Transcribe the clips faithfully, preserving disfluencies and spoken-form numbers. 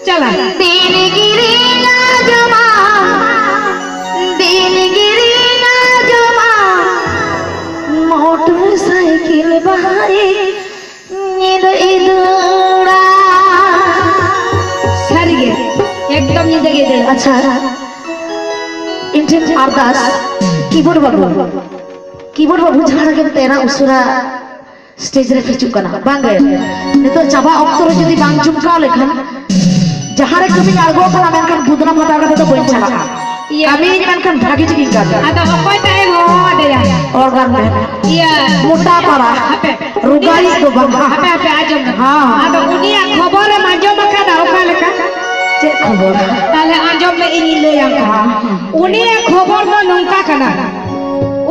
ᱪᱟᱞᱟᱜ᱾ ᱫᱤᱱ ᱜᱤᱨᱤᱧᱟ ᱡᱚᱢᱟ, ᱫᱤᱱ ᱜᱤᱨᱤᱧᱟ ᱡᱚᱢᱟ, ᱢᱚᱴᱚᱨ ᱥᱟᱭᱠᱮᱞ ᱵᱟᱦᱟᱭ ᱧᱤᱫᱟᱹ ᱤᱫᱩᱲᱟ᱾ ᱥᱟᱹᱨᱤᱜᱮ, ᱮᱠᱫᱚᱢ ᱧᱤᱫᱟᱹ ᱜᱮ ᱤᱫᱩᱲᱟ᱾ ᱟᱪᱪᱷᱟ, ᱤᱧ ᱴᱷᱮᱱ ᱟᱨᱫᱟᱥ, ᱠᱤᱵᱳᱨᱰ ᱵᱟᱹᱵᱩ, ᱠᱤᱵᱳᱨᱰ ᱵᱟᱹᱵᱩ, ᱡᱟᱦᱟᱸ ᱨᱮᱜᱮᱢ ᱛᱟᱦᱮᱱᱟ, ᱩᱥᱟᱹᱨᱟ ᱥᱴᱮᱡᱽ ᱨᱮ ᱦᱤᱡᱩᱜ ᱠᱟᱱᱟ, ᱵᱟᱝ ᱜᱮ? ᱱᱤᱛᱚᱜ ᱪᱟᱵᱟ ᱚᱠᱛᱚ ᱨᱮ ᱡᱩᱫᱤ ᱵᱟᱝ ᱡᱚᱢᱠᱟᱣ ᱞᱮᱠᱷᱟᱱ, ᱡᱟᱦᱟᱸ ᱨᱮ ᱠᱟᱹᱢᱤᱧ ᱟᱬᱜᱚ ᱠᱟᱱᱟ, ᱢᱮᱱᱠᱷᱟᱱ ᱵᱚᱫᱱᱟᱢ ᱦᱟᱛᱟᱣ ᱠᱟᱛᱮ ᱫᱚ ᱵᱟᱹᱧ ᱪᱟᱞᱟᱜᱼᱟ᱾ ᱤᱭᱟᱹ᱾ ᱠᱟᱹᱢᱤᱭᱟᱹᱧ ᱢᱮᱱᱠᱷᱟᱱ ᱵᱷᱟᱜᱤ ᱴᱷᱤᱠᱤᱧ ᱠᱟᱹᱢᱤᱭᱟ᱾ ᱟᱫᱚ ᱚᱠᱚᱭ ᱛᱟᱭ ᱦᱚᱦᱚ ᱟᱫᱮᱭᱟ? ᱚᱨᱜᱟᱱ ᱵᱮᱱ᱾ ᱤᱭᱟᱹ᱾ ᱢᱚᱴᱟ ᱯᱟᱲᱟ᱾ ᱦᱟᱯᱮ᱾ ᱨᱳᱜᱟᱭᱤᱡ ᱫᱚ ᱵᱟᱝ᱾ ᱦᱟᱯᱮ, ᱦᱟᱯᱮ, ᱟᱸᱡᱚᱢ ᱢᱮ᱾ ᱦᱮᱸ᱾ ᱟᱫᱚ ᱩᱱᱤᱭᱟᱜ ᱠᱷᱚᱵᱚᱨᱮᱢ ᱟᱸᱡᱚᱢ ᱟᱠᱟᱫᱟ ᱚᱠᱟ ᱞᱮᱠᱟ? ᱪᱮᱫ ᱠᱷᱚᱵᱚᱨ? ᱛᱟᱦᱞᱮ ᱟᱸᱡᱚᱢ ᱢᱮ, ᱤᱧᱤᱧ ᱞᱟᱹᱭᱟᱢ ᱠᱟᱱᱟ᱾ ᱦᱮᱸ᱾ ᱩᱱᱤᱭᱟᱜ ᱠᱷᱚᱵᱚᱨ ᱫᱚ ᱱᱚᱝᱠᱟ ᱠᱟᱱᱟ,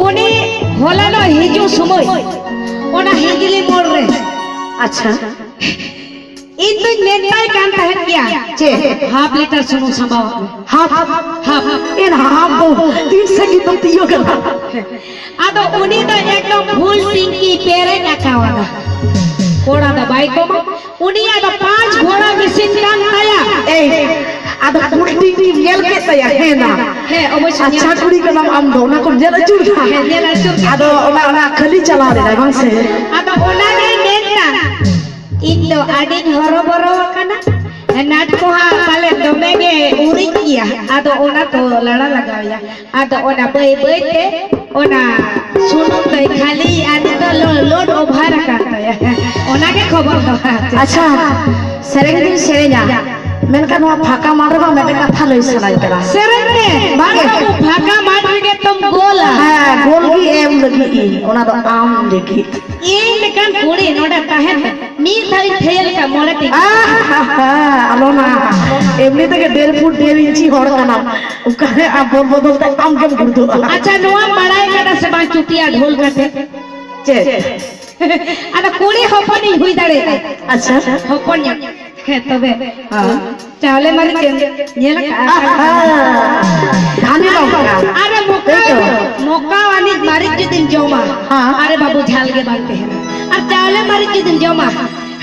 ᱩᱱᱤ ᱦᱚᱞᱟᱱᱚᱜ ᱦᱤᱡᱩᱜ ᱥᱚᱢᱚᱭ ᱚᱱᱟ ᱦᱤᱡᱽᱞᱤ ᱢᱳᱲ ᱨᱮ᱾ ᱟᱪᱪᱷᱟ᱾ ᱤᱧ ᱫᱚᱧ ᱢᱮᱛᱟᱭ ᱠᱟᱱ ᱛᱟᱦᱮᱸᱫ ᱜᱮᱭᱟ᱾ ᱪᱮᱫ? ᱦᱟᱯ ᱞᱤᱴᱟᱨ ᱥᱩᱱᱩᱢ ᱥᱟᱢᱵᱟᱣᱟᱜ ᱢᱮ᱾ ᱦᱟᱯ? ᱦᱟᱯ᱾ ᱮᱱ ᱦᱟᱯ ᱫᱚ ᱛᱤᱱ ᱥᱟᱺᱜᱤᱧ ᱫᱚ ᱛᱤᱭᱳᱜ ᱠᱟᱱᱟ? ᱟᱫᱚ ᱩᱱᱤ ᱫᱚ ᱮᱠᱫᱚᱢ ᱯᱷᱩᱞ ᱴᱤᱝᱠᱤ ᱯᱮᱨᱮᱡ ᱟᱠᱟᱣᱟᱫᱟ᱾ ᱠᱚᱲᱟ ᱫᱚ ᱵᱟᱭ ᱠᱚᱢᱟ, ᱩᱱᱤᱭᱟᱜ ᱫᱚ ᱯᱟᱸᱪ ᱜᱷᱚᱲᱟ ᱢᱮᱥᱤᱱ ᱠᱟᱱ ᱛᱟᱭᱟ᱾ ᱮᱭ, ᱟᱫᱚ ᱯᱷᱩᱞ ᱴᱤᱝᱠᱤᱢ ᱧᱮᱞ ᱠᱮᱫ ᱛᱟᱭᱟ? ᱦᱮᱸ ᱱᱟ᱾ ᱦᱮᱸ, ᱚᱵᱚᱥᱥᱳᱭ ᱧᱮᱞ ᱟᱪᱪᱷᱟ, ᱠᱮᱫ᱾ ᱠᱩᱲᱤ ᱠᱟᱱᱟᱢ ᱟᱢ ᱫᱚ, ᱚᱱᱟ ᱠᱚᱢ ᱧᱮᱞ ᱟᱹᱪᱩᱨ ᱫᱟ? ᱦᱮᱸ, ᱧᱮᱞ ᱟᱹᱪᱩᱨ ᱠᱮᱫ᱾ ᱟᱫᱚ ᱚᱱᱟ, ᱚᱱᱟ ᱠᱷᱟᱹᱞᱤ ᱪᱟᱞᱟᱣ ᱞᱮᱱᱟᱭ, ᱵᱟᱝ ᱥᱮ? ᱟᱫᱚ ᱚᱱᱟᱜᱮ ᱢᱮᱱᱫᱟ, ᱤᱧ ᱫᱚ ᱟᱹᱰᱤᱧ ᱦᱚᱨᱚᱵᱚᱨᱚ ᱟᱠᱟᱱᱟ᱾ ᱱᱟᱴ ᱠᱚ ᱦᱟᱸᱜ ᱯᱟᱞᱮ ᱫᱚᱢᱮ ᱜᱮ ᱩᱨᱤᱡ ᱜᱮᱭᱟ, ᱟᱫᱚ ᱚᱱᱟ ᱠᱚ ᱞᱟᱲᱟ ᱞᱟᱜᱟᱣ ᱮᱭᱟ᱾ ᱟᱫᱚ ᱚᱱᱟ ᱵᱟᱹᱭ ᱵᱟᱹᱭ ᱛᱮ ᱚᱱᱟ ᱥᱩᱱᱩᱢ ᱫᱚᱭ ᱠᱷᱟᱹᱞᱤ ᱟᱨ ᱱᱤᱛᱚᱜ ᱞᱳ-, ᱞᱳᱰ ᱳᱵᱷᱟᱨ ᱟᱠᱟᱱ ᱛᱟᱭᱟ᱾ ᱚᱱᱟ ᱜᱮ ᱠᱷᱚᱵᱚᱨ ᱫᱚ᱾ ᱟᱪᱪᱷᱟ, ᱥᱮᱨᱮᱧ ᱫᱩᱧ ᱥᱮᱨᱮᱧᱟ, ᱢᱮᱱᱠᱷᱟᱱ ᱱᱚᱣᱟ ᱯᱷᱟᱸᱠᱟ ᱢᱟᱴᱷ ᱨᱮᱢᱟ ᱢᱤᱫᱴᱮᱱ ᱠᱟᱛᱷᱟ ᱞᱟᱹᱭ ᱥᱟᱱᱟᱧ ᱠᱟᱱᱟ᱾ ᱥᱮᱨᱮᱧ ᱢᱮ᱾ ᱵᱟᱝ ᱜᱮ? ᱵᱟᱹᱵᱩ, ᱯᱷᱟᱸᱠᱟ ᱢᱟᱴᱷ ᱨᱮᱜᱮ ᱛᱚᱢ ᱜᱳᱞᱟ᱾ ᱦᱮᱸ, ᱜᱳᱞ ᱜᱮ ᱮᱢ ᱞᱟᱹᱜᱤᱫ ᱤᱧ, ᱚᱱᱟ ᱫᱚ ᱟᱢ ᱞᱟᱹᱜᱤᱫ᱾ ᱤᱧ ᱞᱮᱠᱟᱱ ᱠᱩᱲᱤ ᱱᱚᱰᱮ ᱛᱟᱦᱮᱸ ᱛᱮ ᱢᱤᱫ ᱫᱷᱟᱣ ᱤᱧ ᱯᱷᱮᱞ ᱠᱟᱜ ᱢᱚᱬᱮ ᱴᱤ᱾ ᱟᱦ, ᱦᱟ, ᱦᱟ, ᱟᱞᱚ ᱱᱟ᱾ ᱮᱢᱱᱤ ᱛᱮᱜᱮ ᱰᱮᱲ ᱯᱷᱩᱴ ᱰᱮᱲ ᱤᱧᱪᱤ ᱦᱚᱲ ᱠᱟᱱᱟᱢ᱾ ᱚᱠᱟᱨᱮ ᱟᱢ ᱵᱚᱞ ᱵᱚᱫᱚᱞ ᱛᱮ ᱟᱢ ᱜᱮᱢ ᱜᱩᱲᱫᱩᱜᱼᱟ᱾ ᱟᱪᱪᱷᱟ, ᱱᱚᱣᱟᱢ ᱵᱟᱲᱟᱭ ᱠᱟᱫᱟ ᱥᱮ ᱵᱟᱝ, ᱪᱩᱴᱤᱭᱟ ᱰᱷᱳᱞ ᱠᱟᱛᱮ? ᱪᱮᱫ? ᱟᱫᱚ ᱠᱩᱲᱤ ᱦᱚᱯᱚᱱᱤᱧ ᱦᱩᱭ ᱫᱟᱲᱮᱭᱟᱜᱼᱟ᱾ ᱟᱪᱪᱷᱟ᱾ ᱦᱚᱯᱚᱱ ᱧᱚᱜ᱾ ᱦᱮᱸ, ᱛᱚᱵᱮ᱾ ᱦᱮᱸ᱾ ᱪᱟᱣᱞᱮ ᱢᱟᱹᱨᱤᱪ ᱮᱢ ᱧᱮᱞ ᱟᱠᱟᱫᱼᱟ? ᱟᱦᱟ, ᱫᱷᱟᱹᱱᱤ ᱞᱚᱝᱠᱟ᱾ ᱟᱨᱮ ᱢᱚᱠᱟ, ᱮᱭ ᱛᱚ᱾ ᱢᱚᱠᱟ ᱟᱹᱱᱤᱡ ᱢᱟᱹᱨᱤᱪ ᱡᱩᱫᱤᱢ ᱡᱚᱢᱟ, ᱦᱮᱸ᱾ ᱟᱨᱮ ᱵᱟᱹᱵᱩ, ᱡᱷᱟᱞ ᱜᱮ ᱵᱟᱝ ᱛᱟᱦᱮᱱᱟ᱾ ᱟᱨ ᱪᱟᱣᱞᱮ ᱢᱟᱹᱨᱤᱪ ᱡᱩᱫᱤᱢ ᱡᱚᱢᱟ,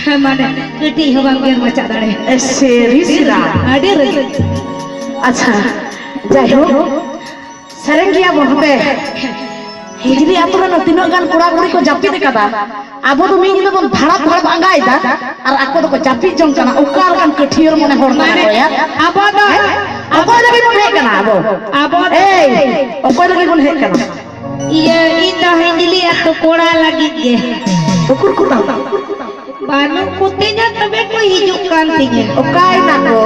ᱢᱟᱱᱮ ᱠᱟᱹᱴᱤᱡ ᱦᱚᱸ ᱵᱟᱢ ᱜᱮᱨ ᱢᱟᱪᱟ ᱫᱟᱲᱮ᱾ ᱮ, ᱥᱮ ᱨᱤᱥ ᱮᱫᱟ᱾ ᱟᱹᱰᱤ ᱨᱟᱹᱜᱤ᱾ ᱟᱪᱪᱷᱟ, ᱡᱟᱭᱦᱳᱠ, ᱥᱮᱨᱮᱧ ᱜᱮᱭᱟ ᱵᱚᱱ ᱦᱟᱯᱮ᱾ ᱦᱤᱡᱽᱞᱤ ᱟᱛᱳ ᱨᱮᱱ ᱛᱤᱱᱟᱹᱜ ᱜᱟᱱ ᱠᱚᱲᱟ ᱠᱩᱲᱤ ᱠᱚ ᱡᱟᱹᱯᱤᱫ ᱟᱠᱟᱫᱟ, ᱟᱵᱚ ᱫᱚ ᱢᱤᱫ ᱧᱤᱫᱟᱹ ᱵᱚᱱ ᱫᱷᱟᱲᱟᱯ ᱫᱷᱟᱲᱟᱯ ᱟᱸᱜᱟᱭᱮᱫᱟ, ᱟᱨ ᱟᱠᱚ ᱫᱚᱠᱚ ᱡᱟᱹᱯᱤᱫ ᱡᱚᱝ ᱠᱟᱱᱟ᱾ ᱚᱠᱟ ᱞᱮᱠᱟᱱ ᱠᱟᱹᱴᱷᱤᱭᱟᱹᱨ ᱢᱚᱱᱮ ᱦᱚᱲ ᱠᱟᱱᱟ ᱢᱟᱱᱮ ᱠᱚ ᱭᱟ? ᱟᱵᱚ ᱫᱚ, ᱦᱮᱸ? ᱚᱠᱚᱭ ᱞᱟᱹᱜᱤᱫ ᱵᱚᱱ ᱦᱮᱡ ᱠᱟᱱᱟ ᱟᱵᱚ? ᱟᱵᱚ ᱫᱚ ᱮᱭ, ᱚᱠᱚᱭ ᱞᱟᱹᱜᱤᱫ ᱵᱚᱱ ᱦᱮᱡ ᱠᱟᱱᱟ? ᱤᱭᱟᱹ, ᱤᱧ ᱫᱚ ᱦᱤᱡᱽᱞᱤ ᱟᱛᱳ ᱠᱚᱲᱟ ᱞᱟᱹᱜᱤᱫ ᱜᱮ᱾ ᱩᱠᱩᱨ ᱠᱚ ᱛᱟᱢ? ᱵᱟᱹᱱᱩᱜ ᱠᱚᱛᱤᱧᱟ, ᱛᱚᱵᱮ ᱠᱚ ᱦᱤᱡᱩᱜ ᱠᱟᱱ ᱛᱤᱧᱟ᱾ ᱚᱠᱟᱭ ᱱᱟᱠᱚ?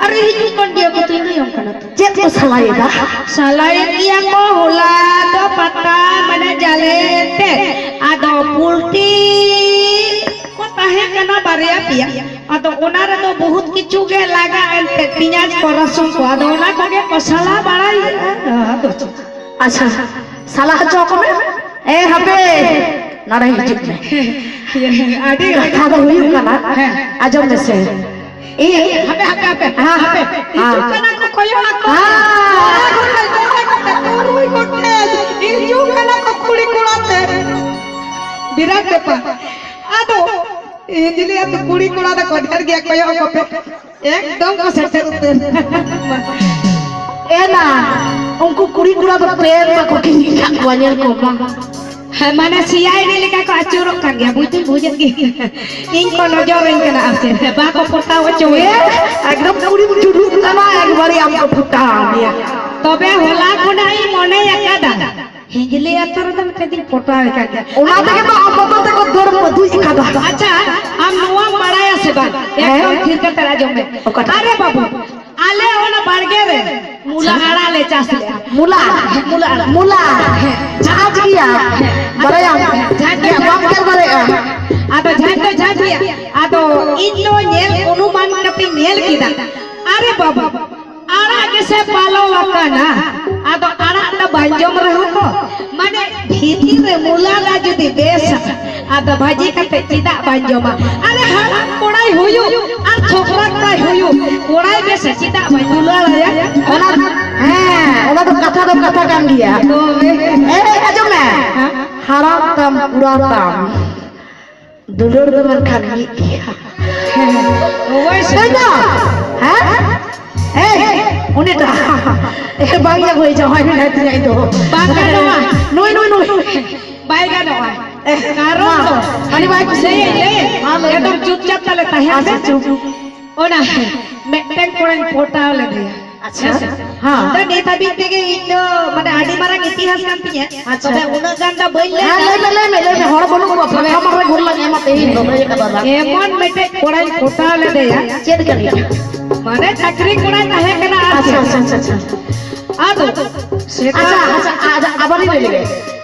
ᱟᱨ ᱦᱤᱡᱩᱜ ᱠᱟᱱ ᱜᱮᱭᱟ ᱠᱚ, ᱛᱚ ᱤᱧ ᱫᱚ ᱚᱱᱠᱟᱱᱟ ᱛᱚ᱾ ᱪᱮᱫ ᱠᱚ ᱥᱟᱞᱟᱭᱮᱫᱟ? ᱥᱟᱞᱟᱭᱮᱫ ᱜᱮᱭᱟ ᱠᱚ, ᱦᱚᱞᱟ ᱫᱚ ᱯᱟᱛᱟ ᱢᱟᱱᱮ ᱡᱟᱞᱮ ᱛᱮ, ᱟᱫᱚ ᱯᱩᱞᱴᱤ ᱠᱚ ᱛᱟᱦᱮᱸ ᱠᱟᱱᱟ ᱵᱟᱨᱭᱟ ᱯᱮᱭᱟ᱾ ᱟᱫᱚ ᱚᱱᱟ ᱨᱮᱫᱚ ᱵᱚᱦᱩᱛ ᱠᱤᱪᱷᱩ ᱜᱮ ᱞᱟᱜᱟᱜᱼᱟ ᱮᱱᱛᱮ, ᱯᱮᱸᱭᱟᱡᱽ ᱠᱚ, ᱨᱟᱹᱥᱩᱱ ᱠᱚ, ᱟᱫᱚ ᱚᱱᱟ ᱠᱚᱜᱮ ᱠᱚ ᱥᱟᱞᱟ ᱵᱟᱲᱟᱭᱮᱫᱼᱟ᱾ ᱟᱫᱚ ᱪᱮᱫ? ᱟᱪᱪᱷᱟ, ᱥᱟᱞᱟ ᱦᱚᱪᱚ ᱟᱠᱚ ᱢᱮ᱾ ᱮ ᱦᱟᱯᱮ, ᱱᱚᱰᱮ ᱦᱤᱡᱩᱜ ᱢᱮ᱾ ᱟᱹᱰᱤ ᱠᱟᱛᱷᱟ ᱫᱚ ᱦᱩᱭᱩᱜ ᱠᱟᱱᱟ, ᱦᱮᱸ᱾ ᱟᱸᱡᱚᱢ ᱢᱮᱥᱮ᱾ ᱤᱧ ᱦᱟᱯᱮ, ᱦᱟᱯᱮ, ᱦᱟᱯᱮ, ᱦᱮᱸ, ᱦᱟᱯᱮ᱾ ᱦᱮᱸ᱾ ᱦᱤᱡᱩᱜ ᱠᱟᱱᱟ ᱠᱚ, ᱠᱚᱭᱚᱜ ᱟᱠᱚ᱾ ᱦᱮᱸ᱾ ᱢᱚᱬᱮ ᱜᱚᱴᱮᱡ, ᱢᱚᱬᱮ ᱜᱚᱴᱮᱡ, ᱛᱩᱨᱩᱭ ᱜᱚᱴᱮᱡ᱾ ᱦᱤᱡᱩᱜ ᱠᱟᱱᱟ ᱠᱚ ᱠᱩᱲᱤ ᱠᱚᱲᱟ ᱛᱮ᱾ ᱵᱤᱨᱟᱴ ᱵᱮᱯᱟᱨ᱾ ᱟᱫᱚ ᱦᱤᱡᱽᱞᱤ ᱟᱹᱛᱩ ᱠᱩᱲᱤ ᱠᱚᱲᱟ ᱫᱚᱠᱚ ᱰᱷᱮᱨ ᱜᱮᱭᱟ, ᱠᱚᱭᱚᱜ ᱟᱠᱚ ᱯᱮ᱾ ᱮᱠᱫᱚᱢ ᱠᱚ ᱥᱮᱴᱮᱨ ᱩᱛᱟᱹᱨ᱾ ᱮᱱᱟ, ᱩᱱᱠᱩ ᱠᱩᱲᱤ ᱠᱚᱲᱟ ᱫᱚ ᱯᱨᱮᱢ ᱵᱟᱠᱚ ᱠᱤᱧ ᱠᱟᱜ ᱠᱚᱣᱟ, ᱧᱮᱞ ᱠᱚᱢ ᱵᱟᱝ? ᱦᱮᱸ, ᱢᱟᱱᱮ ᱥᱤ ᱟᱭ ᱰᱤ ᱞᱮᱠᱟ ᱠᱚ ᱟᱹᱪᱩᱨᱚᱜ ᱠᱟᱱ ᱜᱮᱭᱟ, ᱵᱩᱡᱽ ᱫᱩᱧ ᱵᱩᱡᱮᱫ ᱜᱮ᱾ ᱤᱧ ᱠᱚ ᱱᱚᱡᱚᱨᱟᱹᱧ ᱠᱟᱱᱟ ᱟᱨ ᱪᱮᱫ, ᱵᱟᱠᱚ ᱯᱚᱛᱟᱣ ᱦᱚᱪᱚ ᱮ, ᱮᱠᱫᱚᱢ ᱠᱩᱲᱤᱢ ᱪᱩᱰᱩᱜ ᱠᱟᱱᱟ, ᱮᱠᱵᱟᱨᱮ ᱟᱢ ᱠᱚ ᱯᱷᱩᱴᱟᱣ ᱢᱮᱭᱟ᱾ ᱛᱚᱵᱮ ᱦᱚᱞᱟ ᱠᱷᱚᱱᱟᱜ ᱤᱧ ᱢᱚᱱᱮ ᱟᱠᱟᱫᱟ, ᱦᱤᱡᱽᱞᱤ ᱟᱛᱳ ᱨᱮᱫᱚ ᱢᱤᱫᱴᱮᱱ ᱫᱤᱱ ᱯᱚᱴᱟᱣ ᱟᱠᱟᱫ ᱜᱮᱭᱟ᱾ ᱚᱱᱟ ᱛᱮᱜᱮ ᱛᱚ ᱟᱢ ᱵᱟᱵᱟ ᱛᱟᱠᱚ ᱫᱟᱹᱲ ᱯᱟᱹᱫᱩᱡ ᱟᱠᱟᱫᱟ᱾ ᱟᱪᱪᱷᱟ, ᱟᱢ ᱱᱚᱣᱟᱢ ᱵᱟᱲᱟᱭᱟ ᱥᱮ ᱵᱟᱝ? ᱦᱮᱸ? ᱮᱠᱫᱚᱢ ᱛᱷᱤᱨ ᱠᱟᱛᱮ ᱟᱸᱡᱚᱢ ᱢᱮ᱾ ᱚᱠᱟᱴᱟᱜ? ᱟᱨᱮ ᱵᱟᱹᱵᱩ, ᱟᱞᱮ ᱚᱱᱟ ᱵᱟᱲᱜᱮ ᱨᱮ ᱢᱩᱞᱟ ᱟᱪᱪᱷᱟ᱾ ᱟᱲᱟᱜ ᱞᱮ ᱪᱟᱥ ᱞᱮᱜᱼᱟ᱾ ᱢᱩᱞᱟ? ᱦᱮᱸ, ᱢᱩᱞᱟ ᱟᱲᱟᱜ᱾ ᱢᱩᱞᱟ? ᱦᱮᱸ᱾ ᱪᱟᱥ ᱜᱮᱭᱟ? ᱦᱮᱸ᱾ ᱵᱟᱲᱟᱭᱟᱢ? ᱡᱷᱟᱴ ᱫᱚ ᱪᱮᱫ ᱵᱟᱢ ᱧᱮᱞ ᱫᱟᱲᱮᱭᱟᱜᱼᱟ? ᱟᱫᱚ ᱡᱷᱟᱴ ᱫᱚ ᱡᱷᱟᱴ ᱜᱮᱭᱟ᱾ ᱟᱫᱚ ᱤᱧ ᱫᱚ ᱧᱮᱞ ᱚᱱᱩᱢᱟᱱ ᱠᱟᱛᱮᱧ ᱧᱮᱞ ᱠᱮᱫᱟ᱾ ᱟᱨᱮ ᱵᱟᱹᱵᱩ, ᱟᱲᱟᱜ ᱜᱮᱥᱮ ᱯᱟᱞᱚᱣ ᱟᱠᱟᱱᱟ᱾ ᱟᱫᱚ ᱟᱲᱟᱜ ᱫᱚ ᱵᱟᱝ ᱡᱚᱢ ᱨᱮᱦᱚᱸ ᱛᱚ, ᱢᱟᱱᱮ ᱵᱷᱤᱛᱤᱨ ᱨᱮ ᱢᱩᱞᱟ ᱫᱚ ᱡᱩᱫᱤ ᱵᱮᱥᱟ, ᱟᱫᱚ ᱵᱷᱟᱹᱡᱤ ᱠᱟᱛᱮ ᱪᱮᱫᱟᱜ ᱵᱟᱝ ᱡᱚᱢᱟ? ᱟᱨᱮ ᱦᱟᱲᱟᱢ ᱠᱚᱲᱟᱭ ᱦᱩᱭᱩᱜ ᱟᱨ ᱪᱷᱚᱠᱨᱟ ᱠᱚᱲᱟᱭ ᱦᱩᱭᱩᱜ, ᱠᱚᱲᱟᱭ ᱵᱮᱥᱟ ᱪᱮᱫᱟᱜ ᱵᱟᱝ ᱫᱩᱞᱟᱹᱲᱟᱭᱟ? ᱚᱱᱟ, ᱦᱮᱸ, ᱚᱱᱟ ᱫᱚ ᱠᱟᱛᱷᱟ ᱫᱚ ᱠᱟᱛᱷᱟ ᱠᱟᱱ ᱜᱮᱭᱟ᱾ ᱦᱳᱭ᱾ ᱮ, ᱟᱸᱡᱚᱢ ᱢᱮ᱾ ᱦᱮᱸ? ᱦᱟᱲᱟᱢ ᱛᱟᱢ ᱠᱚᱲᱟ ᱛᱟᱢ᱾ ᱫᱩᱞᱟᱹᱲ ᱫᱚ ᱢᱮᱱᱠᱷᱟᱱ ᱢᱤᱫ ᱜᱮᱭᱟ᱾ ᱚᱵᱚᱥᱥᱳᱭ᱾ ᱛᱟᱭ ᱛᱚ? ᱦᱮᱸ? ᱮᱭ, ᱩᱱᱤᱴᱟᱜ᱾ ᱮ, ᱵᱟᱝ ᱭᱟ, ᱦᱳᱭ, ᱡᱟᱶᱟᱭ ᱢᱮᱱᱟᱭ ᱛᱤᱧᱟ ᱤᱧ ᱫᱚ᱾ ᱵᱟᱝ ᱜᱟᱱᱚᱜᱼᱟ᱾ ᱱᱩᱭ, ᱱᱩᱭ, ᱱᱩᱭ᱾ ᱵᱟᱭ ᱜᱟᱱᱚᱜᱼᱟ᱾ ᱮ, ᱠᱟᱨᱚᱱ ᱢᱟ, ᱫᱚ ᱦᱟᱹᱱᱤ ᱵᱟᱭ ᱠᱩᱥᱤᱭᱟᱹᱧᱟ᱾ ᱞᱟᱹᱭ, ᱞᱟᱹᱭ᱾ ᱢᱟ, ᱞᱟᱹᱭ ᱢᱮ᱾ ᱮᱠᱫᱚᱢ ᱪᱩᱯᱪᱟᱯ ᱛᱟᱞᱮ ᱛᱟᱦᱮᱱ ᱟᱪᱪᱷᱟ, ᱢᱮ᱾ ᱪᱩᱯ᱾ ᱚᱱᱟ ᱢᱤᱫᱴᱮᱱ ᱠᱚᱲᱟᱧ ᱯᱚᱴᱟᱣ ᱞᱮᱫᱮᱭᱟ᱾ ᱟᱪᱪᱷᱟ᱾ ᱦᱮᱸ ᱥᱮ? ᱦᱮᱸ᱾ ᱟᱫᱚ ᱱᱤᱛ ᱦᱟᱹᱵᱤᱡ ᱛᱮᱜᱮ ᱤᱧ ᱫᱚ, ᱢᱟᱱᱮ, ᱟᱹᱰᱤ ᱢᱟᱨᱟᱝ ᱤᱛᱤᱦᱟᱥ ᱠᱟᱱ ᱛᱤᱧᱟᱹ᱾ ᱟᱪᱪᱷᱟ᱾ ᱛᱚᱵᱮ ᱩᱱᱟᱹᱜ ᱜᱟᱱ ᱫᱚ ᱵᱟᱹᱧ ᱞᱟᱹᱭ ᱦᱮᱸ, ᱫᱟᱲᱮᱭᱟᱜᱼᱟ᱾ ᱞᱟᱹᱭ ᱢᱮ, ᱞᱟᱹᱭ ᱢᱮ, ᱞᱟᱹᱭ ᱢᱮ᱾ ᱦᱚᱲ ᱵᱟᱹᱱᱩᱜ ᱠᱚᱣᱟ, ᱛᱚᱵᱮ ᱯᱷᱟᱸᱠᱟ ᱢᱟᱨᱮ ᱜᱚᱞ ᱞᱟᱝ ᱮᱢᱟ ᱛᱮᱦᱮᱧ ᱫᱚ, ᱞᱟᱹᱭ ᱠᱟᱫᱟ ᱵᱟᱝ᱾ ᱮᱢᱚᱱ ᱢᱤᱫᱴᱮᱡ ᱠᱚᱲᱟᱧ ᱯᱚᱴᱟᱣ ᱞᱮᱫᱮᱭᱟ᱾ ᱪᱮᱫ ᱠᱟᱱ ᱜᱮᱭᱟ? ᱢᱟᱱᱮ, ᱪᱟᱹᱠᱨᱤ ᱠᱚᱲᱟᱭ ᱛᱟᱦᱮᱸ ᱠᱟᱱᱟ ᱟᱨ ᱟᱪᱪᱷᱟ, ᱪᱮᱫ᱾ ᱟᱪᱪᱷᱟ, ᱟᱪᱪᱷᱟ, ᱟᱪᱪᱷᱟ᱾ ᱟᱫᱚ, ᱥᱮᱛᱟᱜ ᱟᱪᱪᱷᱟ, ᱟᱪᱪᱷᱟ, ᱟᱪᱪᱷᱟ, ᱟᱵᱟᱨᱤᱧ ᱞᱟᱹᱭ ᱞᱮᱜᱮ᱾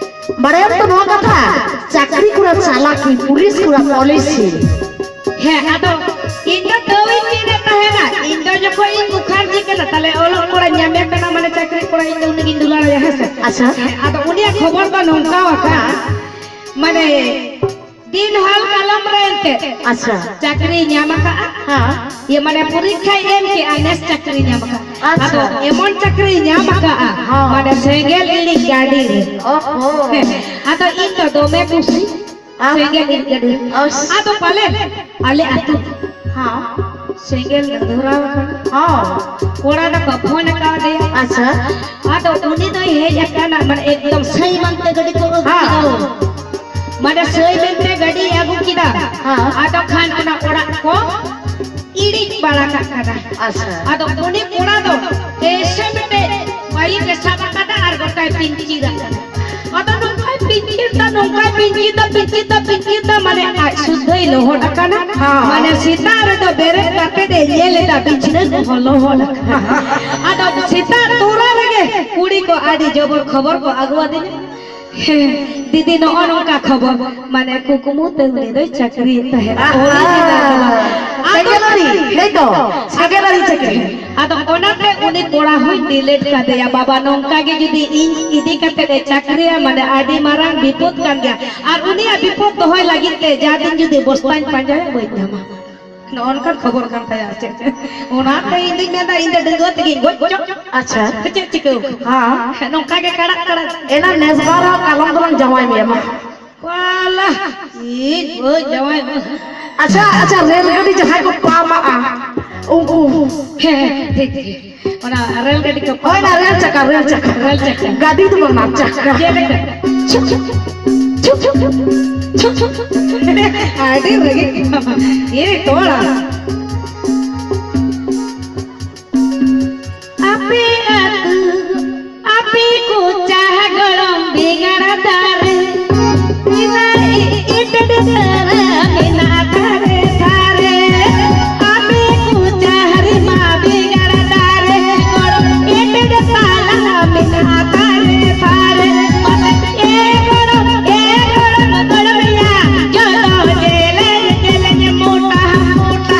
ᱵᱟᱲᱟᱭᱟᱢ ᱛᱚ ᱱᱚᱣᱟ ᱠᱟᱛᱷᱟ? ᱪᱟᱹᱠᱨᱤ ᱠᱚᱲᱟ ᱪᱟᱞᱟᱠᱤ, ᱯᱩᱞᱤᱥ ᱠᱚᱲᱟ ᱯᱚᱞᱤᱥᱤ᱾ ᱦᱮᱸ, ᱟᱫᱚ ᱤᱧ ᱫᱚ ᱛᱟᱹᱣ ᱤᱧ ᱢᱮᱱᱮᱫ ᱛᱟᱦᱮᱱᱟ, ᱤᱧ ᱫᱚ ᱡᱚᱠᱷᱚᱱ ᱤᱧ ᱢᱩᱠᱷᱟᱨᱡᱤ ᱠᱟᱱᱟ, ᱛᱟᱦᱞᱮ ᱚᱞᱚᱜ ᱠᱚᱲᱟᱧ ᱧᱟᱢᱮ ᱠᱟᱱᱟ, ᱢᱟᱱᱮ ᱪᱟᱹᱠᱨᱤ ᱠᱚᱲᱟ, ᱤᱧ ᱫᱚ ᱩᱱᱤᱜᱤᱧ ᱫᱩᱞᱟᱲᱟᱭᱟ, ᱦᱮᱸ ᱥᱮ? ᱟᱪᱪᱷᱟ᱾ ᱦᱮᱸ, ᱟᱫᱚ ᱩᱱᱤᱭᱟᱜ ᱠᱷᱚᱵᱚᱨ ᱫᱚ ᱱᱚᱝᱠᱟ ᱟᱠᱟᱱᱟ, ᱢᱟᱱᱮ ᱫᱤᱱ ᱦᱟᱞ ᱠᱟᱞᱚᱢ ᱨᱮ ᱮᱱᱛᱮ ᱟᱪᱪᱷᱟ᱾ ᱪᱟᱹᱠᱨᱤ ᱧᱟᱢ ᱟᱠᱟᱫᱼᱟ᱾ ᱦᱮᱸ᱾ ᱤᱭᱟᱹ, ᱢᱟᱱᱮ ᱯᱚᱨᱤᱠᱠᱷᱟᱭ ᱮᱢ ᱠᱮᱜᱼᱟ, ᱱᱮᱥ ᱪᱟᱹᱠᱨᱤ ᱧᱟᱢ ᱟᱠᱟᱫᱼᱟ᱾ ᱟᱪᱪᱷᱟ᱾ ᱟᱫᱚ ᱮᱢᱚᱱ ᱪᱟᱹᱠᱨᱤ ᱧᱟᱢ ᱟᱠᱟᱫᱼᱟ, ᱦᱮᱸ᱾ ᱢᱟᱱᱮ ᱥᱮᱸᱜᱮᱞ ᱤᱲᱤᱡ ᱜᱟᱹᱰᱤ ᱨᱮ᱾ ᱚᱦᱚ᱾ ᱦᱮᱸ᱾ ᱟᱫᱚ ᱤᱧ ᱫᱚ ᱫᱚᱢᱮ ᱠᱩᱥᱤ᱾ ᱦᱮᱸ᱾ ᱥᱮᱸᱜᱮᱞ ᱤᱲᱤᱡ ᱜᱟᱹᱰᱤ ᱨᱮ᱾ ᱚᱥ᱾ ᱟᱫᱚ ᱯᱟᱞᱮ ᱟᱞᱮ ᱟᱹᱛᱩ ᱦᱮᱸ᱾ ᱥᱮᱸᱜᱮᱞ ᱫᱷᱚᱨᱟᱣ ᱟᱠᱟᱱᱟ᱾ ᱦᱮᱸ᱾ ᱠᱚᱲᱟ ᱫᱚᱠᱚ ᱯᱷᱳᱱ ᱟᱠᱟᱫᱮᱭᱟ᱾ ᱟᱪᱪᱷᱟ᱾ ᱟᱫᱚ ᱩᱱᱤ ᱫᱚᱭ ᱦᱮᱡ ᱟᱠᱟᱱᱟ, ᱢᱟᱱᱮ ᱮᱠᱫᱚᱢ ᱥᱟᱹᱭ ᱢᱟᱱᱛᱮ ᱜᱟᱹᱰᱤ ᱠᱚ ᱟᱹᱜᱩ ᱦᱮᱸ᱾ ᱠᱮᱫᱟ᱾ ᱢᱟᱱᱮ ᱥᱟᱹᱭ ᱢᱮᱱᱛᱮ ᱜᱟᱹᱰᱤ ᱟᱹᱜᱩ ᱠᱮᱫᱟ᱾ ᱦᱮᱸ᱾ ᱟᱫᱚ ᱠᱷᱟᱱ ᱚᱱᱟ ᱚᱲᱟᱜ ᱠᱚ ᱤᱲᱤᱡ ᱵᱟᱲᱟ ᱠᱟᱜ ᱠᱟᱱᱟ᱾ ᱟᱪᱪᱷᱟ᱾ ᱟᱫᱚ ᱩᱱᱤ ᱠᱚᱲᱟ ᱫᱚ ᱮᱭᱥᱮ ᱢᱤᱫᱴᱮᱡ ᱯᱟᱭᱤᱯ ᱮ ᱥᱟᱵ ᱟᱠᱟᱫᱟ ᱟᱨ ᱜᱚᱴᱟᱭ ᱯᱤᱧᱪᱤᱨ ᱟᱠᱟᱫᱟ᱾ ᱟᱫᱚ ᱱᱚᱝᱠᱟᱭ ᱯᱤᱧᱪᱤᱨ ᱫᱟ, ᱱᱚᱝᱠᱟᱭ ᱯᱤᱧᱪᱤᱨ ᱫᱟ, ᱯᱤᱧᱪᱤᱨ ᱫᱟ, ᱯᱤᱧᱪᱤᱨ ᱫᱟ, ᱢᱟᱱᱮ ᱟᱡ ᱥᱩᱫᱽᱫᱷᱟᱹᱭ ᱞᱚᱦᱚᱫ ᱟᱠᱟᱱᱟ᱾ ᱦᱮᱸ᱾ ᱢᱟᱱᱮ ᱥᱮᱛᱟᱜ ᱨᱮᱫᱚ ᱵᱮᱨᱮᱫ ᱠᱟᱛᱮ ᱮ ᱧᱮᱞ ᱮᱫᱟ, ᱵᱤᱪᱷᱱᱟᱹ ᱠᱚᱦᱚᱸ ᱞᱚᱦᱚᱫ ᱟᱠᱟᱱᱟ᱾ ᱟᱫᱚ ᱥᱮᱛᱟᱜ ᱛᱚᱨᱟ ᱨᱮᱜᱮ ᱠᱩᱲᱤ ᱠᱚ ᱟᱹᱰᱤ ᱡᱚᱵᱚᱨ ᱠᱷᱚᱵᱚᱨ ᱠᱚ ᱟᱹᱜᱩ ᱟᱹᱫᱤᱧᱟ᱾ ᱦᱮᱸ, ᱫᱤᱫᱤ, ᱱᱚᱜᱼᱚ ᱱᱚᱝᱠᱟ ᱠᱷᱚᱵᱚᱨ, ᱢᱟᱱᱮ ᱠᱩᱠᱢᱩ ᱛᱮ ᱩᱱᱤ ᱫᱚᱭ ᱪᱟᱹᱠᱨᱤᱭᱮᱫ ᱛᱟᱦᱮᱸᱫ᱾ ᱟᱦᱟ! ᱚᱱᱮ ᱡᱮ ᱱᱚᱣᱟ ᱫᱚ᱾ ᱟᱫᱚ ᱥᱮᱠᱨᱮᱴᱟᱨᱤ, ᱦᱮᱸ ᱛᱚ, ᱥᱮᱠᱨᱮᱴᱟᱨᱤ ᱪᱟᱹᱠᱨᱤ᱾ ᱟᱫᱚ ᱚᱱᱟᱛᱮ ᱩᱱᱤ ᱠᱚᱲᱟ ᱦᱚᱸᱧ delete ᱠᱟᱫᱮᱭᱟ, ᱵᱟᱵᱟ, ᱱᱚᱝᱠᱟ ᱜᱮ ᱡᱩᱫᱤ ᱤᱧ ᱤᱫᱤ ᱠᱟᱛᱮ ᱮ ᱪᱟᱹᱠᱨᱤᱭᱟ, ᱢᱟᱱᱮ ᱟᱹᱰᱤ ᱢᱟᱨᱟᱝ ᱵᱤᱯᱚᱫ ᱠᱟᱱ ᱜᱮᱭᱟ᱾ ᱟᱨ ᱩᱱᱤᱭᱟᱜ ᱵᱤᱯᱚᱫ ᱫᱚᱦᱚᱭ ᱞᱟᱹᱜᱤᱫ ᱛᱮ ᱡᱟ ᱫᱤᱱ ᱡᱩᱫᱤ ᱵᱚᱥᱛᱟᱧ ᱯᱟᱸᱡᱟᱭᱟ, ᱵᱟᱹᱧ ᱧᱟᱢᱟ᱾ ᱱᱚᱜᱼᱚ ᱱᱚᱝᱠᱟᱱ ᱠᱷᱚᱵᱚᱨ ᱠᱟᱱ ᱛᱟᱭᱟ, ᱟᱨ ᱪᱮᱫ᱾ ᱚᱱᱟᱛᱮ ᱤᱧ ᱫᱩᱧ ᱢᱮᱱᱫᱟ, ᱤᱧ ᱫᱚ ᱰᱟᱺᱜᱩᱣᱟᱹ ᱛᱮᱜᱮᱧ ᱜᱚᱡ ᱪᱚᱜ᱾ ᱟᱪᱪᱷᱟ᱾ ᱪᱮᱫ ᱪᱤᱠᱟᱹᱣ? ᱦᱮᱸ᱾ ᱱᱚᱝᱠᱟ ᱜᱮ ᱠᱟᱲᱟᱜ ᱠᱟᱲᱟᱜ᱾ ᱮᱱᱟ ᱱᱮᱥ ᱵᱟᱨ ᱦᱚᱸ ᱠᱟᱞᱚᱢ ᱫᱚᱞᱟᱝ ᱡᱟᱶᱟᱭ ᱢᱮᱭᱟ, ᱢᱟ᱾ ᱣᱟᱞᱟ, ᱤᱧ ᱵᱟᱹᱧ ᱡᱟᱶᱟᱭ ᱵᱟᱹᱧ᱾ ᱟᱪᱪᱷᱟ, ᱟᱪᱪᱷᱟ, ᱨᱮᱞ ᱜᱟᱹᱰᱤ ᱡᱟᱦᱟᱸᱭ ᱠᱚ ᱯᱟᱢᱟᱜᱼᱟ, ᱩᱱᱠᱩ᱾ ᱦᱮᱸ, ᱦᱮᱸ, ᱴᱷᱤᱠ, ᱴᱷᱤᱠ᱾ ᱚᱱᱟ ᱨᱮᱞ ᱜᱟᱹᱰᱤ ᱠᱚ ᱦᱳᱭ, ᱚᱱᱟ ᱨᱮᱞ ᱪᱟᱠᱟ, ᱨᱮᱞ ᱪᱟᱠᱟ᱾ ᱨᱮᱞ ᱪᱟᱠᱟ᱾ ᱜᱟᱹᱰᱤ ᱫᱚ ᱵᱟᱝ, ᱪᱟᱠᱟ᱾ ᱪᱮᱫ ᱞᱮᱠᱟ? ᱪᱷᱩᱯ, ᱪᱷᱩᱯ, ᱪᱷᱩᱯ, ᱪᱷᱩᱯ, ᱪᱷᱩᱯ, ᱪᱷᱩᱯ᱾ ᱟᱹᱰᱤ ᱨᱟᱹᱜᱤ ᱠᱟᱱᱟ᱾ ᱮ ᱛᱚᱲᱟ᱾ ᱟᱯᱮ ᱟᱹᱛᱩ, ᱟᱯᱮ ᱠᱚᱪᱟ ᱜᱚᱲᱚᱢ ᱵᱮᱸᱜᱟᱲ ᱫᱟᱨᱮ, ᱤᱱᱟᱹ ᱤ-, ᱤᱴᱟᱹ ᱰᱟᱹᱴᱟᱹᱨ ᱢᱮᱱᱟᱜ ᱫᱷᱟᱨᱮ ᱫᱷᱟᱨᱮ᱾ ᱟᱯᱮ ᱠᱚᱪᱟ ᱨᱮᱢᱟ ᱵᱮᱸᱜᱟᱲ ᱫᱟᱨᱮ, ᱜᱚᱲᱚᱢ ᱤᱴᱟᱹ ᱰᱟᱹᱴᱟᱹᱨ ᱢᱮᱱᱟᱜ ᱫᱷᱟᱨᱮ ᱫᱷᱟᱨᱮ᱾ ᱢᱟᱥᱮ ᱮ ᱜᱚᱲᱚᱢ, ᱮ ᱜᱚᱲᱚᱢ, ᱜᱚᱲᱚᱢ ᱭᱟ, ᱡᱚᱛᱚ ᱡᱮᱞᱮᱧ ᱡᱮᱞᱮᱧ ᱢᱚᱴᱟ ᱢᱚᱴᱟ᱾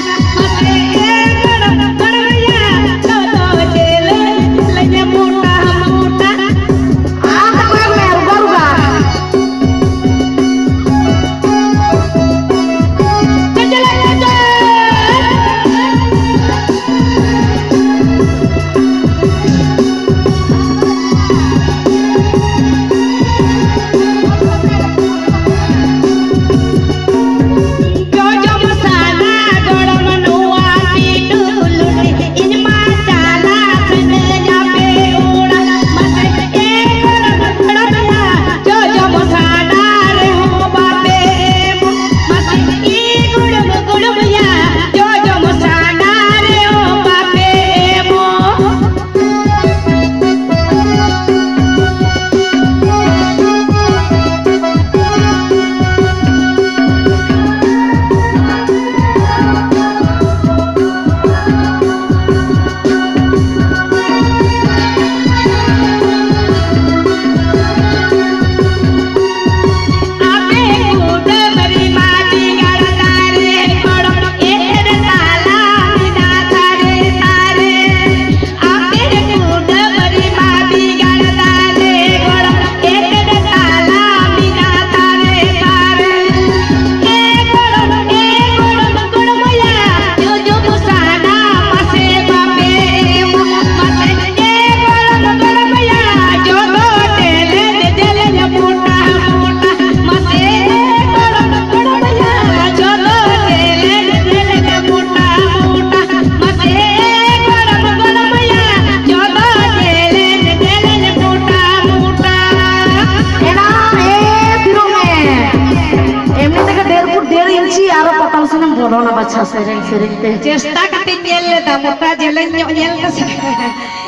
ᱚᱱᱟ ᱵᱟᱪᱷᱟ ᱥᱮᱨᱮᱧ ᱥᱮᱨᱮᱧ ᱛᱮ᱾ ᱪᱮᱥᱴᱟ ᱠᱟᱛᱮᱧ ᱧᱮᱞ ᱞᱮᱫᱟ, ᱢᱚᱴᱟ ᱡᱮᱞᱮᱧ ᱧᱚᱜ ᱧᱮᱞ ᱛᱟᱥᱮ᱾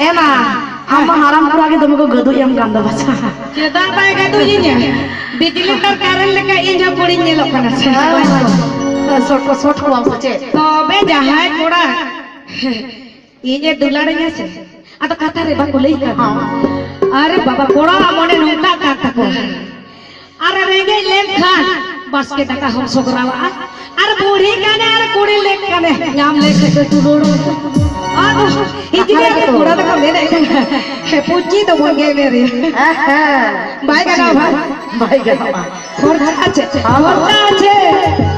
ᱮ ᱢᱟ, ᱟᱢ ᱢᱟ ᱦᱟᱲᱟᱢ ᱵᱩᱲᱦᱟ ᱜᱮ ᱫᱚᱢᱮ ᱠᱚ ᱜᱟᱹᱫᱩᱡ ᱮᱢ ᱠᱟᱱ ᱫᱚ ᱵᱟᱪᱷᱟ᱾ ᱪᱮᱫᱟᱜ ᱵᱟᱭ ᱜᱟᱹᱫᱩᱡ ᱤᱧᱟ? ᱵᱤᱡᱽᱞᱤ ᱛᱟᱨ ᱠᱟᱨᱮᱱᱴ ᱞᱮᱠᱟ ᱤᱧ ᱦᱚᱸ ᱠᱩᱲᱤᱧ ᱧᱮᱞᱚᱜ ᱠᱟᱱᱟ ᱥᱮ? ᱦᱳᱭ, ᱦᱳᱭ᱾ ᱥᱚᱴ ᱠᱚ ᱥᱚᱴ ᱠᱚᱣᱟᱢ ᱥᱮ ᱪᱮᱫ? ᱛᱚᱵᱮ ᱡᱟᱦᱟᱸᱭ ᱠᱚᱲᱟ ᱤᱧᱮ ᱫᱩᱞᱟᱹᱲᱤᱧᱟ ᱥᱮ, ᱟᱫᱚ ᱠᱟᱛᱷᱟ ᱨᱮ ᱵᱟᱠᱚ ᱞᱟᱹᱭ ᱠᱟᱫᱟ? ᱦᱚᱸ᱾ ᱟᱨᱮ ᱵᱟᱵᱟ, ᱠᱚᱲᱟᱣᱟᱜ ᱢᱚᱱᱮ ᱱᱚᱝᱠᱟ ᱠᱟᱱ ᱛᱟᱠᱚᱣᱟ᱾ ᱟᱨ ᱨᱮᱸᱜᱮᱡ ᱞᱮᱱᱠᱷᱟᱱ ᱵᱟᱥᱠᱮ ᱫᱟᱠᱟ ᱦᱚᱸᱢ ᱥᱚᱜᱨᱟᱣᱟᱜᱼᱟ᱾ ᱟᱨ ᱵᱩᱲᱦᱤ ᱠᱟᱱᱮ ᱟᱨ ᱠᱩᱲᱤ ᱞᱮᱠ ᱠᱟᱱᱮ, ᱧᱟᱢ ᱞᱮᱠᱷᱟᱱ ᱫᱚ ᱫᱩᱞᱟᱹᱲ᱾ ᱟᱫᱚ ᱤᱧᱡᱤᱱᱤᱭᱟᱨ ᱠᱚ ᱠᱚᱲᱟ ᱫᱚᱠᱚ ᱢᱮᱱᱮᱫ ᱠᱟᱱᱟ, ᱦᱮᱸ, ᱯᱩᱪᱤ ᱫᱚ ᱵᱚᱱ ᱜᱮᱢᱮᱨ ᱨᱮ᱾ ᱦᱮᱸ, ᱦᱮᱸ᱾ ᱵᱟᱭ ᱜᱟᱱᱚᱜᱼᱟ ᱵᱷᱟᱭ᱾ ᱵᱟᱭ ᱜᱟᱱᱚᱜᱼᱟ᱾ ᱠᱷᱚᱨᱪᱟ ᱟᱪᱷᱮ, ᱦᱚᱸ᱾ ᱠᱷᱚᱨᱪᱟ ᱟᱪᱷᱮ᱾